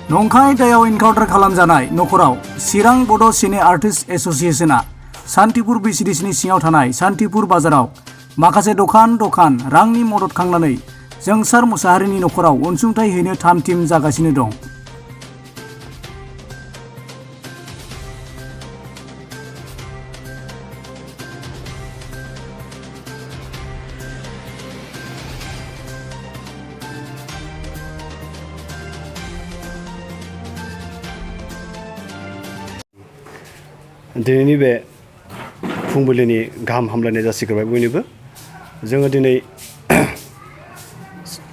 नंखाय दायाव एनकाउन्टार खालामजानाय नख'राव चिरां बड' सिने आर्टिस्ट एस'सिएशना सान्तिपुर बिसिडिसिनि सिङाव थानाय सान्तिपुर बाजाराव माखासे दखान रांनि मदद खांनानै जोंसार मुसाहारिनि नख'राव अनसुंथाइ हैनो थाम-थिम जागासिनो दं। दिनैनि बे फुंबिलिनि गाहाम हामलायनाय जासिग्रोबाय बयनोबो। जोङो दिनै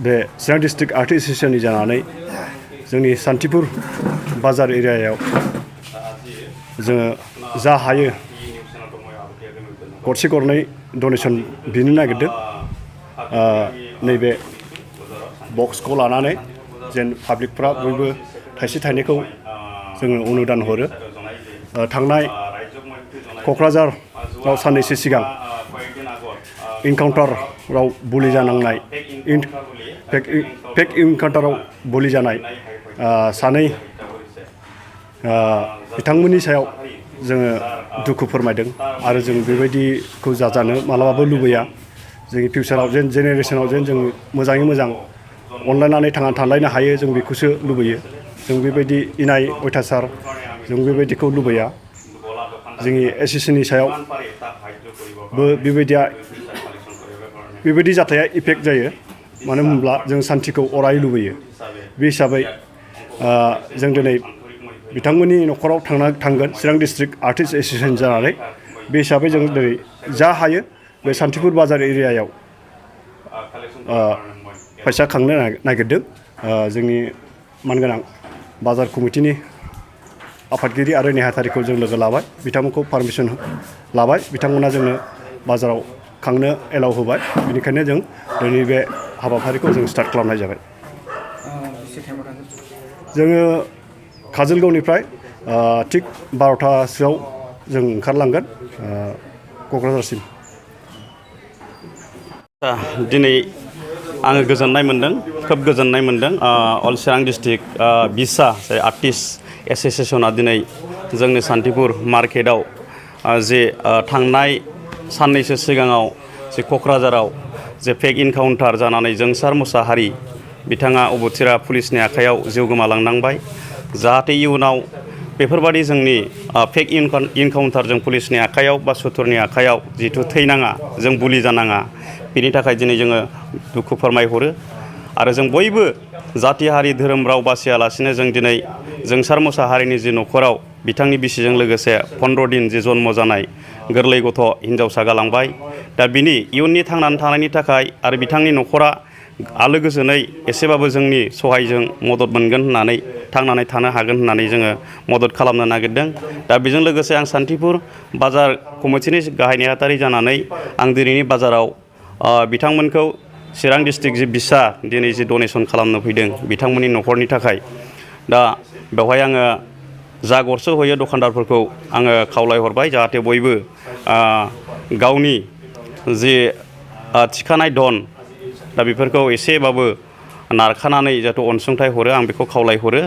बे चिरां डिस्ट्रिक्ट आर्टिस्ट एस'सिएशननि जानानै जोंनि सान्तिपुर बाजार एरियायाव जोङो जा हायो गरसे गरनै डनेसन बिनो नागिरदों। नैबे बक्सखौ लानानै जेन पाब्लिकफ्रा बयबो थाइसे थाइनैखौ जोङो अनुदान हरो। थांनाय क'क्राझाराव साननैसो सिगां इनकाउन्टाराव बुलि जानांनाय फेक इनकाउन्टाराव बुलि जानाय सानै बिथांमोननि सायाव जोङो दुखु फोरमायदों आरो जों बेबायदिखौ जाजानो मालाबाबो लुबैया। जोंनि फिउचाराव जेनेरेसनाव जों मोजाङै मोजां अनलायनानै थांनानै थालायनो हायो, जों बेखौसो लुबैयो। जों बेबायदि इनाय अयथासार जों बेबायदिखौ लुबैया। जोंनि एस'सिएशननि सायावबो बेबायदि जाथाया इफेक्ट जायो, मानो होनब्ला जों सान्तिखौ अराय लुबैयो। बे हिसाबै जों दिनै बिथांमोननि नख'राव थांगोन चिरां डिस्ट्रिक्ट आर्टिस्ट एस'सिएशन जानानै। बे हिसाबै जों दिनै जा हायो बे सान्तिपुर बाजार एरियायाव फैसा खांनो नागिरदों। जोंनि मानगोनां बाजार कमिटिनि आफादगिरि आरो नेहाथारिखौ जों लोगो लाबाय, बिथांमोनखौ पारमिसन लाबाय, बिथांमोना जोंनो बाजाराव खांनो एलाउ होबाय। बेनिखायनो जों दिनै बे हाबाफारिखौ जों स्टार्ट खालामनाय जाबाय। जोङो काजलगावनिफ्राय थिग 12थासोआव जों ओंखारलांगोन क'क्राझारसिम। दिनै आङो गोजोननाय मोन्दों, खोब गोजोननाय मोन्दों। अल चिरां डिस्ट्रिक्ट बिसा आर्टिस्ट एस'सिएशना दिनै जोंनि सान्तिपुर मार्केटआव जे थांनाय साननैसो सिगाङाव जे क'क्राझाराव जे फेक इनकाउन्टार जानानै जोंसार मुसाहारि बिथाङा अबथिरा पुलिसनि आखायाव जिउ गोमालांनांबाय। जाहाथे इयुनाव बेफोरबादि जोंनि फेक इनकाउन्टारजों पुलिसनि आखायाव बा सुथुरनि आखायाव जिहेथु थैनाङा, जों बुलि जानाङा, बेनि थाखाय दिनै जोङो दुखु फोरमायहरो। आरो जों बयबो जाथि हारि धोरोम राव बासियालासिनो जों दिनै जोंसार मुसाहारिनि जि नख'राव बिथांनि बिसिजों लोगोसे 15 दिन जे जन्म जानाय गोरलै गथ' हिन्जावसा गालांबाय। दा बिनि इयुननि थांनानै थानायनि थाखाय आरो बिथांनि नख'रा आलो गोजोनै एसेबाबो जोंनि सहायजों मदद मोनगोन होननानै, थांनानै थानो हागोन होननानै जोङो मदद खालामनो नागिरदों। दा बेजों लोगोसे आं सान्तिपुर बाजार कमिटिनि गाहाय नेहाथारि जानानै आं दिनैनि बाजाराव बिथांमोनखौ चिरां डिस्ट्रिक्ट जि बिसा दिनै जि डनेसन खालामनो फैदों बिथांमोननि नख'रनि थाखाय, दा बेवहाय आङो जा गरसे होयो दखानदारफोरखौ आङो खावलायहरबाय जाहाथे बयबो गावनि जि थिखानाय धन दा बेफोरखौ एसेबाबो नारखानानै जाहाथे अनसुंथाइ हरो, आं बेखौ खावलायहरो।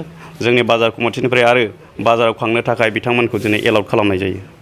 जोंनि बाजार कमिटिनिफ्राय आरो बाजाराव खांनो थाखाय बिथांमोनखौ दिनै एलाउड खालामनाय जायो।